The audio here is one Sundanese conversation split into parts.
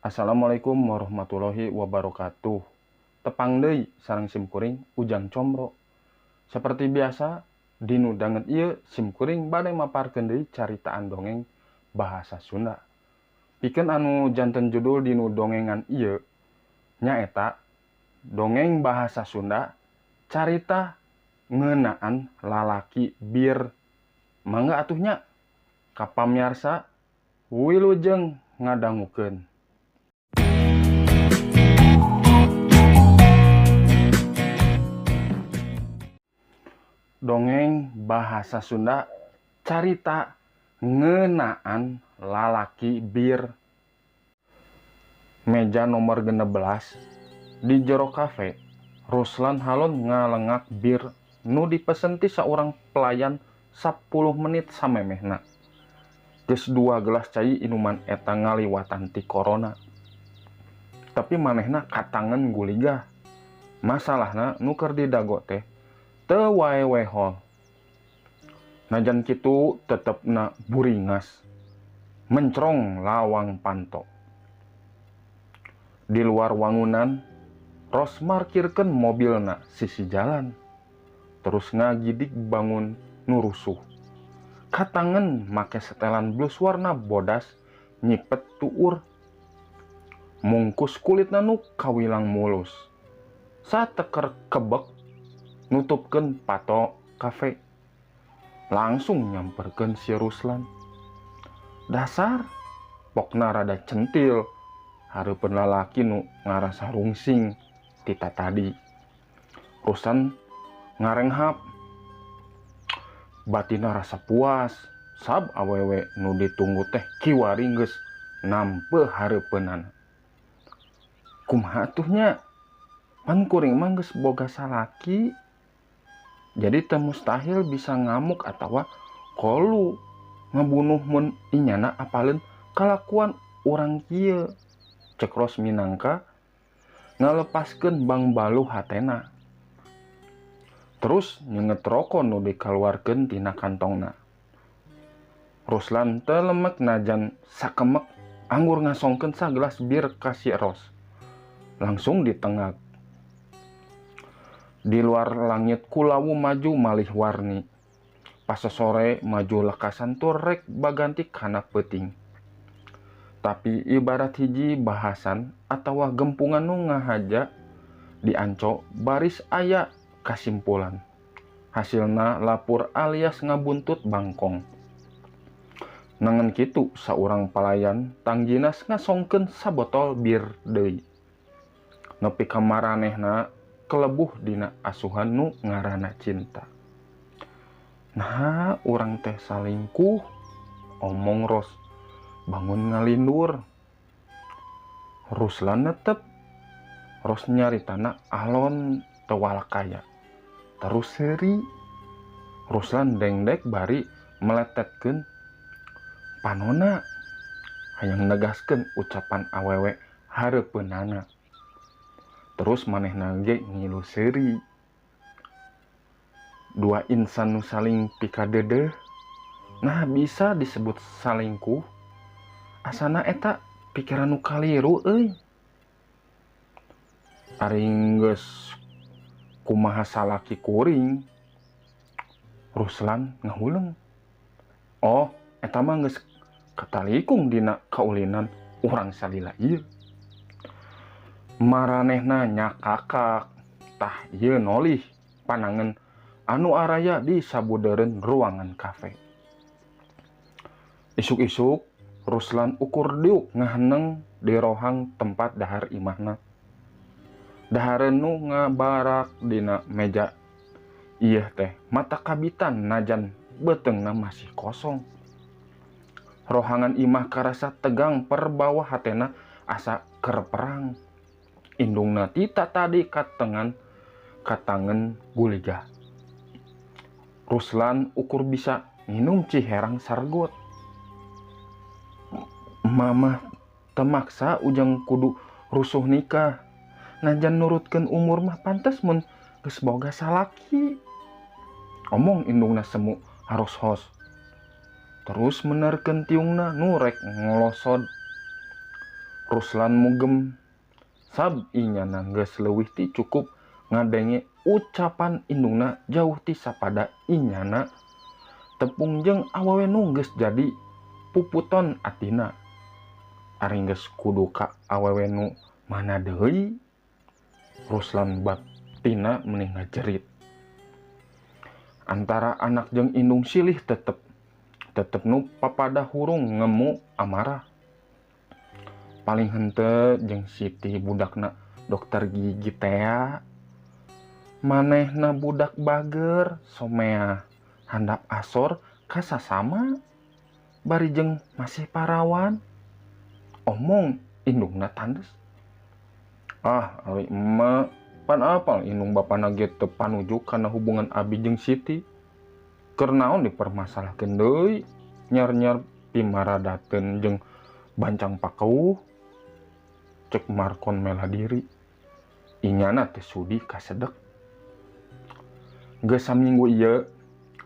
Assalamualaikum warahmatullahi wabarakatuh. Tepang deui sareng simkuring Ujang Comro. Seperti biasa, dinu danget ieu simkuring bade maparkeun deui caritaan dongeng bahasa Sunda. Pikeun anu janten judul dinu dongengan ieu nyaeta dongeng bahasa Sunda carita ngeunaan lalaki bir. Mangga atuh nya ka pamiarsa wilujeng ngadangukeun. Dongeng bahasa Sunda carita ngeunaan lalaki bir. Meja nomor 16 di jero kafe, Ruslan Halon ngalengak bir nu dipesen ti saurang pelayan 10 menit samemehna. Geus 2 gelas cai inuman eta ngaliwatan ti corona. Tapi manehna katangen guligah. Masalahna nu keur didago teh teu wae wehol. Najan kitu tetepna buringas. Mencrong lawang panto. Di luar wangunan, Ros markirkeun mobilna sisi jalan. Terus ngagidik bangun nu rusuh. Katangen make setelan blus warna bodas nyipet tuur. Mungkus kulitna nu kawilang mulus. Sateker kebek nutupkeun pato kafe. Langsung nyamperkeun si Ruslan. Dasar pokna rada centil hareupeun lalaki nu ngarasa rungsing tita tadi. Ruslan ngarenghap. Batina rasa puas sab awewe nu ditunggu teh kiwari geus nampe hareupeunana. Kumaha atuh nya? Pan kuring mah geus boga salaki. Jadi teu mustahil bisa ngamuk atawa kolu ngabunuh mun inyana apaleun kalakuan urang kieu. Cek Ros minangka ngalepaskeun bangbaluh hatena. Terus nyenget roko nu dikaluarkeun tina kantongna. Ruslan teu lemek najan sakemek anggur ngasongkeun sagelas bir ka si Ros. Langsung ditengak. Di luar langit kulawu maju malih warni. Pas sore maju lekasan tur rek baganti kana peuting. Tapi ibarat hiji bahasan atawa gempungan nu ngahaja dianco baris aya kasimpulan. Hasilna lapur alias ngabuntut bangkong. Nangan kitu saurang palayan tangginas ngasongkeun sabotol bir deui. Nepi ka maranehna kelebuh dina asuhan nu ngaranna cinta. Nah, urang teh salingkuh, omong Ros bangun ngalindur. Ruslan netep. Ros nyaritana alon teu walakaya. Terus seuri. Ruslan dengdek bari meletetkeun panona. Hayang negaskeun ucapan awewe hareupeunana. Terus manehna ge ngilu seuri. Dua insan nu saling pikadedeh, nah bisa disebut salingkuh. Asana eta pikiran nu kaliru euy. Ari geus kumaha salaki kuring. Ruslan ngahuleng. Oh, eta mah geus katalikung dina kaulinan urang salila ieu. Maranehna nyakakak. Tah ieu nolih panangen anu araya di sabudeureun ruangan kafe. Isuk-isuk Ruslan ukur diuk ngaheneng di rohang tempat dahar imahna. Dahareun nu ngabarak dina meja ieu teh mata kabitan najan beuteungna masih kosong. Rohangan imah karasa tegang perbawa hatena asa keur perang. Indungna tita tadi katengan katangen guligah. Ruslan ukur bisa nginum ciherang sargot. Mamah temaksa Ujang kudu rusuh nikah. Najan nurutkeun umur mah pantes mun geus boga salaki. Omong indungna semu harus hos. Terus menerkeun tiungna nu rek ngolosod. Ruslan mugem sab inyana geus leuwih ti cukup ngadenge ucapan indungna jauh ti sapada inyana tepung jeung awewe nu geus jadi puputon atina. Ari geus kudu ka awewe nu mana deui? Ruslan batina meni ngajerit. Antara anak jeung indung silih tetep nu papada hurung ngemu amarah. Paling henteu jeung Siti budakna dokter gigi tea. Manehna budak bager somea handap asor kasasama bari jeung masih parawan. Omong indungna tandes. Ah, ari emak pan apal indung bapana ge teu panuju kana hubungan abi jeung Siti. Keur naon dipermasalahkeun deui, nyar-nyar pimaradateun jeung bancang pakeuh. Cek Markon mela diri. Inyana teh sudi kasedek. Geus saminggu ieu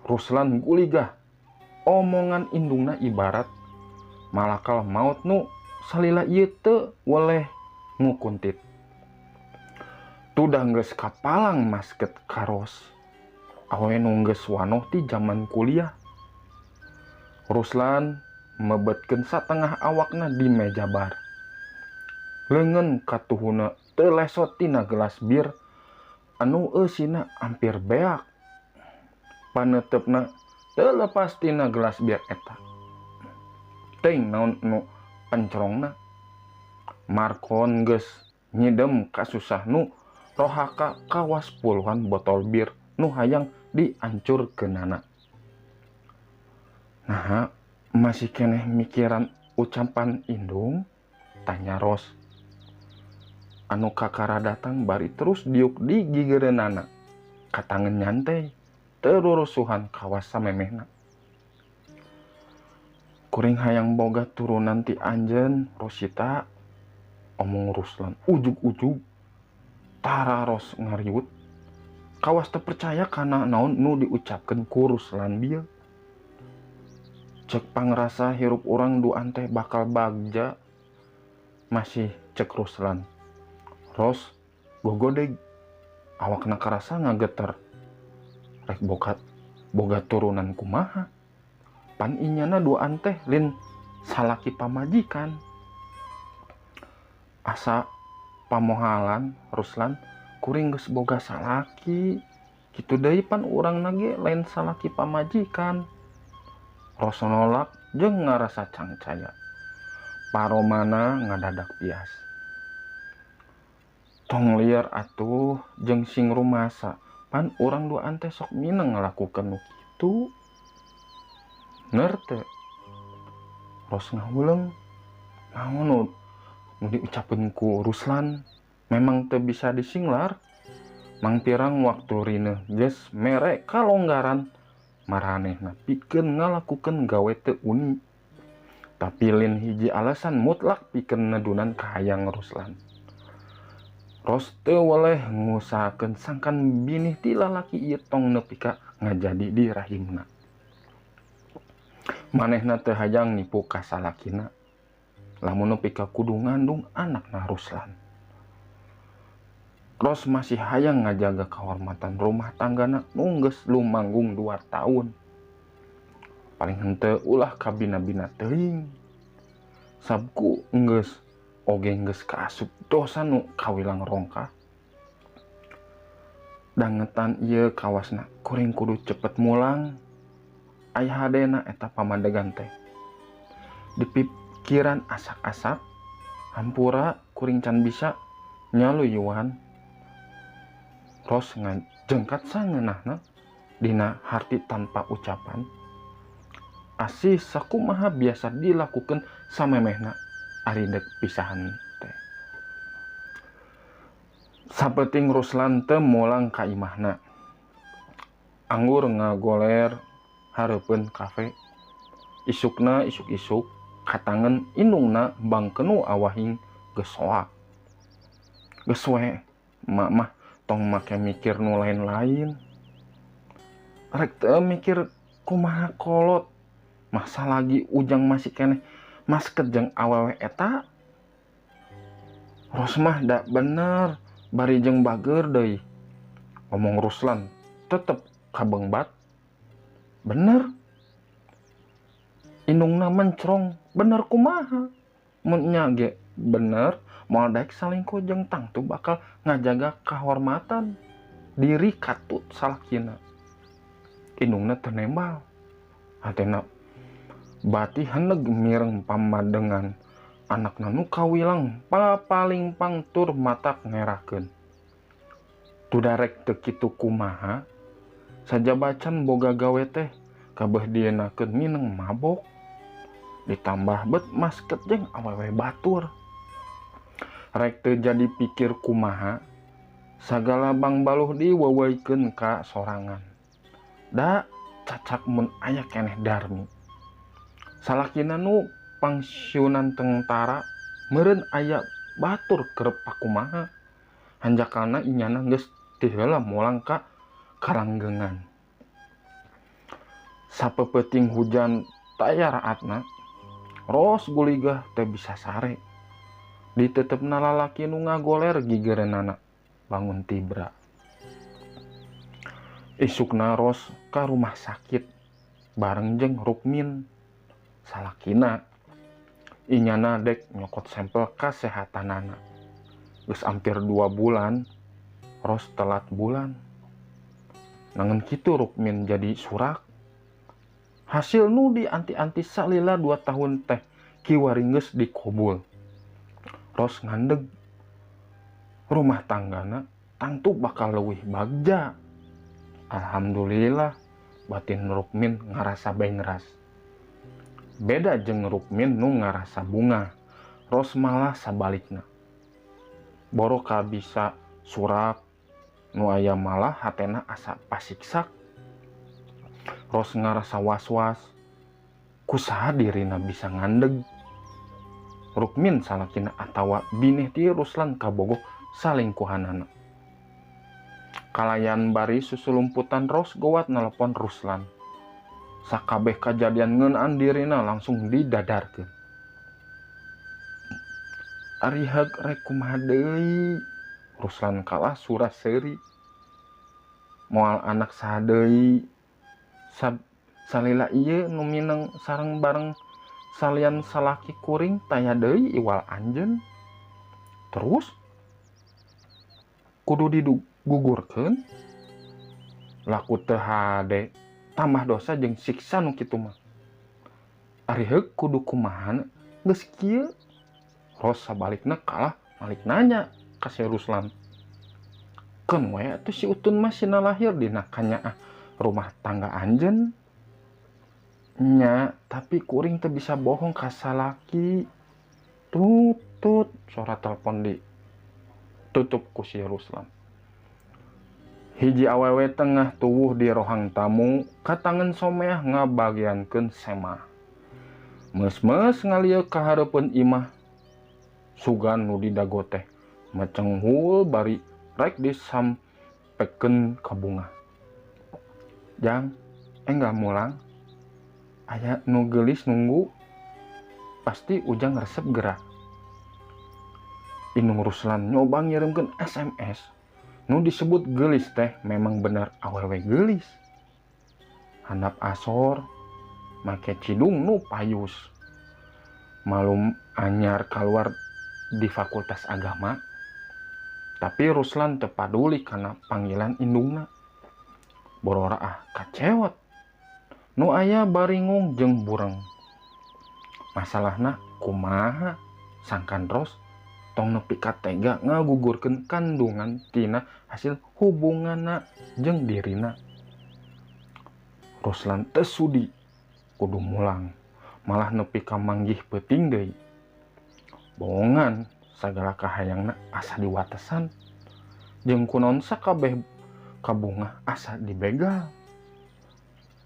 Ruslan guligah. Omongan indungna ibarat malakal maut nu salila ieu teu weleh ngukuntit. Tudah geus kapalang masket karos. Awe nu geus wanoh ti jaman kuliah. Ruslan mebetkeun satengah awakna di meja bar. Leungeun katuhuna teu lesot tina gelas bir anu eusina hampir beak. Paneutepna teu lepas tina gelas bir eta. Teuing naon nu pencerongna. Markon geus nyidem kasusah nu rohaka kawas puluhan botol bir nu hayang diancurkeunana. Nah, masih keneh mikiran ucapan indung? Tanya Ros. Anu kakara datang bari terus diuk di gigireunana. Katangen nyantai, terurusuhan kawas samemehna. Kuring hayang boga turunan ti anjeun Rosita, omong Ruslan ujug-ujug. Tara Ros ngariut. Kawas teu percaya kana naon nu diucapkeun ku Ruslan bieu. Cek pangrasa hirup urang duaan teh bakal bagja. Masih cek Ruslan. Ros gogodeg, awakna karasa ngageter. Rek boga turunan kumaha? Pan inyana duaan teh lin salaki pamajikan. Asa pamohalan Ruslan, kuring geus boga salaki. Kitu deui pan urang nage lain salaki pamajikan. Ros nolak jeung ngarasa cangcaya. Paromana ngadadak bias. Tong liar atuh jeung sing rumasa. Pan urang duaan teh sok mineng ngalakukeun nu kitu. Bener teh. Ros ngahuleng. Naon nu diucapkeun ku Ruslan memang teu bisa disinglar. Mangpirang waktu rineuh geus mere kalonggaran maranehna pikeun ngalakukeun gawe teu uni. Tapi lin hiji alasan mutlak pikeun nedunan kahayang Ruslan. Ros teu weleh ngusahakeun sangkan binih ti lalaki ieu tong nepi ka ngajadi di rahimna. Manehna teu hayang nipu ka salakina. Lamun nepi ka kudu ngandung anakna Ruslan. Ros masih hayang ngajaga kehormatan rumah tanggana nu geus lumanggung 2 tahun. Paling henteu ulah kabina-bina teuing. Sabku geus oge geus kaasup dosa nu kawilang rongkah. Dangetan ieu kawasna kuring kudu cepet mulang. Aya hadena eta pamadegan teh. Dipikiran asak-asak, hampura kuring can bisa nyaluyuan. Ros ngajengkat sangeunahna dina harti tanpa ucapan. Asih sakumaha biasa dilakukeun samemehna ari deuk pisahan teh. Sapeting Ruslan teu mulang ka imahna. Anggur ngagoler hareupeun kafe. Isukna isuk-isuk katangen indungna bangkenu awahing geus soak. Geus we, emak mah tong make mikir nu lain-lain. Rek teu mikir kumaha kolot. Masa lagi Ujang masih keneh masket jeung awewe eta. Ros mah da bener bari jeung bager deui. Omong Ruslan tetep kabengbat. Bener. Indungna mencrong, bener kumaha? Mun nya ge bener, moal daek salingkuh jeung tangtu bakal ngajaga kahormatan diri katut salakina. Indungna teu nembal. Hatena bati heneg mireng pamadengan anakna nu kawilang papaling pangtur matak ngerakeun. Tudarek teu kitu kumaha sajabacan boga gawe teh kabeh dienakeun mineng mabok. Ditambah bet masket jeung awewe batur. Rek teu jadi pikir kumaha sagala bangbaluh diweweikeun ka sorangan. Da cacak mun aya keneh Darmi. Salakina nu pangsiunan tentara meureun aya batur kerep pakumaha. Hanjakalna inyana geus ti heula mulang ka Karanggengan. Sapeupeting hujan taya raatna, Ros guligah teu bisa sare. Ditetepna lalaki nu ngagoler gigireunana bangun tibra. Isukna Ros ka rumah sakit bareng jeung Rukmin salakina. Inyana dek nyokot sampel kasehatanana. Geus hampir 2 bulan, Ros telat bulan. Nangen kitu Rukmin jadi surak. Hasil nu dianti-anti salila 2 tahun teh kiwari geus dikobul. Ros ngandeg rumah tanggana tangtu bakal leuwih bagja. Alhamdulillah batin Rukmin ngarasa bengras. Beda jeung Rukmin nu ngarasa bunga, Ros malah sabalikna. Boro kabisa surak nu aya malah hatena asa pasiksak. Ros ngarasa was-was, kusaha dirina bisa ngandeg. Rukmin salakina atawa bineh ti Ruslan kabogoh salingkuhanana. Kalayan bari susulumputan Ros gowat nelpon Ruslan. Sakabeh kajadian ngeunaan dirina langsung didadarkeun. Ari heug rek kumaha deui? Ruslan kalah surah seuri. Moal anak saha deui? Salila ieu nu mineng sareng bareng salian salaki kuring taya deui iwal anjeun. Terus kudu digugurkeun? Laku teu hade tambah dosa jeung siksa nu kitu mah. Ari heug kudu kumaha geus kieu? Ros sabalikna kalah malik nanya ka si Ruslan. Keun we atuh si Utun mah sina lahir dina kanyaah rumah tangga anjeun. Nya, tapi kuring teu bisa bohong ka salaki. Tutut suara telepon di tutup ku si Ruslan. Hiji awewe tengah tuwuh di rohang tamu, katangen someah ngabagiankeun semah. Meus-meus ngalieu ka hareupeun imah. Sugan nu didago teh mecenghul bari rek disampekeun ka bunga. Jang, enggal mulang. Aya nu geulis nunggu, pasti Ujang resep gerak. Indung Ruslan nyoba ngirimkeun SMS. Nu disebut geulis teh memang bener awewe geulis. Handap asor, make cidung nu payus. Malum anyar keluar di fakultas agama. Tapi Ruslan teu paduli kana panggilan indungna. Borora ah kacewot. Nu aya baringung jeung bureng. Masalahna kumaha sangkan Ros tong nepi ka tega ngagugurkeun kandungan tina hasil hubunganna jeung dirina. Ruslan teu sudi kudu mulang, malah nepi ka manggih peuting deui. Bohongan sagala kahayangna asa diwatesan jeung kunaon sakabeh kabungah asa dibegal.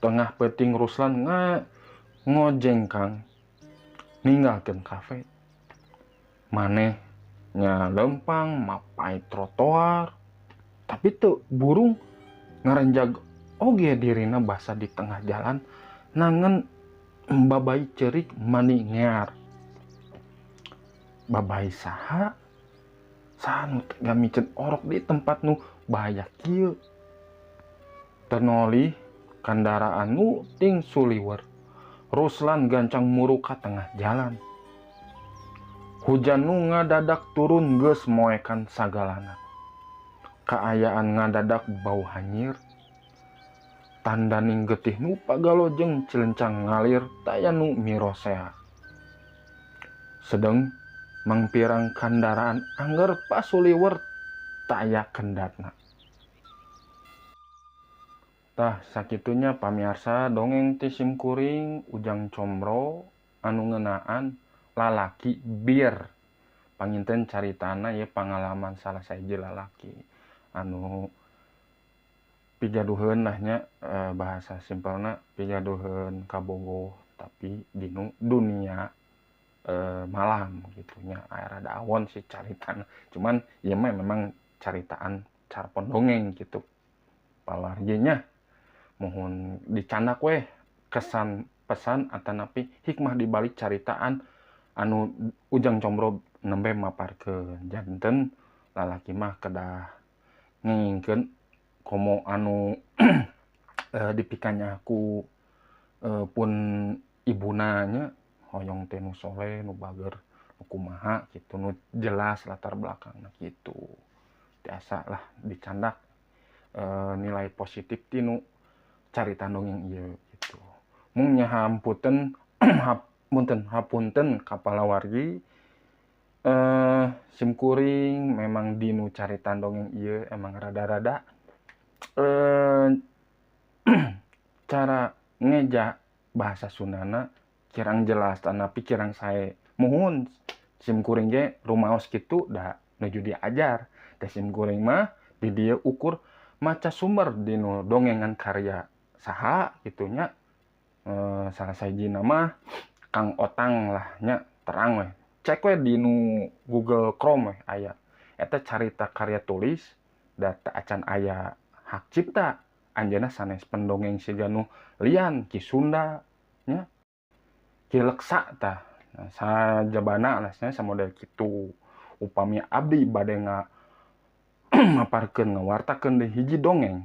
Tengah peuting Ruslan ngojengkang ninggalkeun kafe. Maneh nya lempang mapai trotoar, tapi teu burung ngarenjag oge dirina basa di tengah jalan nangen babai ceurik mani ngear. Babai saha? Saha nu tega miceun orok di tempat nu bahaya kieu. Tenoli kandaraan nu ting suliwer. Ruslan gancang muru ka tengah jalan. Hujan nu ngadadak turun geus moekan sagalana. Kaayaan ngadadak bau hanyir. Tandaning getih nu pagalojeng cilencang ngalir taya nu mirosea. Sedeng mangpirang kandaraan angger pasuliwer taya kendatna. Tah sakitunya pamiarsa dongeng ti simkuring Ujang Combro anu ngeunaan lalaki bir. Panginten caritana ieu pangalaman salah sahiji lalaki anu pigaduheun lah nya, bahasa simpelna pigaduheun kabogoh tapi dinu dunia malam gitu nya. Rada awon sih caritana, cuman ieu mah memang caritaan carpon dongeng gitu. Pawargi nya mohon dicandak weh kesan pesan atanapi hikmah dibalik caritaan anu Ujang Combro nembe maparkeun. Janten lalaki mah kedah ngengingkeun komo anu dipikanya ku pun ibuna nya, hoyong teh nu soleh, nu bager, nu kumaha gitu, nu jelas latar belakangna gitu. Tiasa lah dicandak nilai positif tinu carita dongeng ieu gitu. Mung nya hampunten hapunten ka palawargi, simkuring memang dinu carita dongeng ieu emang rada-rada cara ngeja bahasa Sundana kirang jelas tanapi kirang sae. Muhun simkuring ge rumaos kitu da nuju diajar. Teh simkuring mah di dieu ukur maca sumber dinu dongengan karya saha gitunya. Salah sahijina mah Kang Otang lah nya, terang weh. Cek weh dinu Google Chrome weh aya. Eta carita karya tulis da teu acan aya hak cipta. Anjeunna sanes pendongeng siga nu lian Ki Sunda nya. Ki Leksa tah. Nah, sajabana lah nya samodel kitu. Upami abdi bade maparkeun ngawartakeun deui hiji dongeng,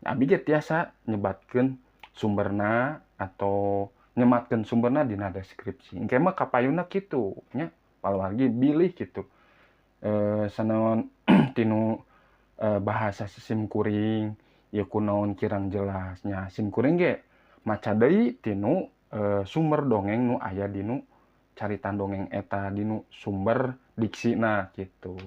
abdi ge tiasa nyebatkeun sumberna atau nyematkeun sumberna dina deskripsi. Engke mah kapayunna kitu nya, palawargi bilih kitu. Sanaon tinu bahasa simkuring ieu kunaon kirang jelas nya, simkuring ge maca deui tinu sumber dongeng nu aya dinu carita dongeng eta dinu sumber diksina kitu.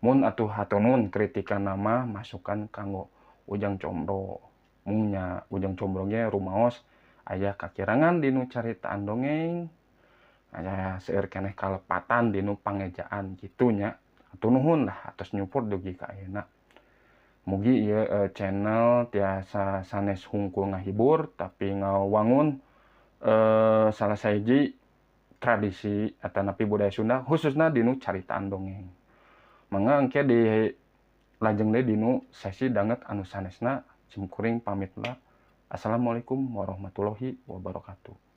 Mun atuh hatur nuhun kritikan nama masukan kanggo Ujang Combro. Mung nya Ujang Combro ge rumaos aya kakirangan dinu caritaan dongeng, aya seueur keneh kalepatan dinu pangejaan kitu nya. Hatur nuhun lah atos nyumpur dugi ka ayeuna. Mugi ieu channel tiasa sanes hungkul ngahibur tapi ngawangun salah sahiji tradisi atanapi budaya Sunda khususna dinu caritaan dongeng. Mangga engke di lajeng deui dinu sesi danget anu sanesna. Simkuring pamit lah. Assalamualaikum warahmatullahi wabarakatuh.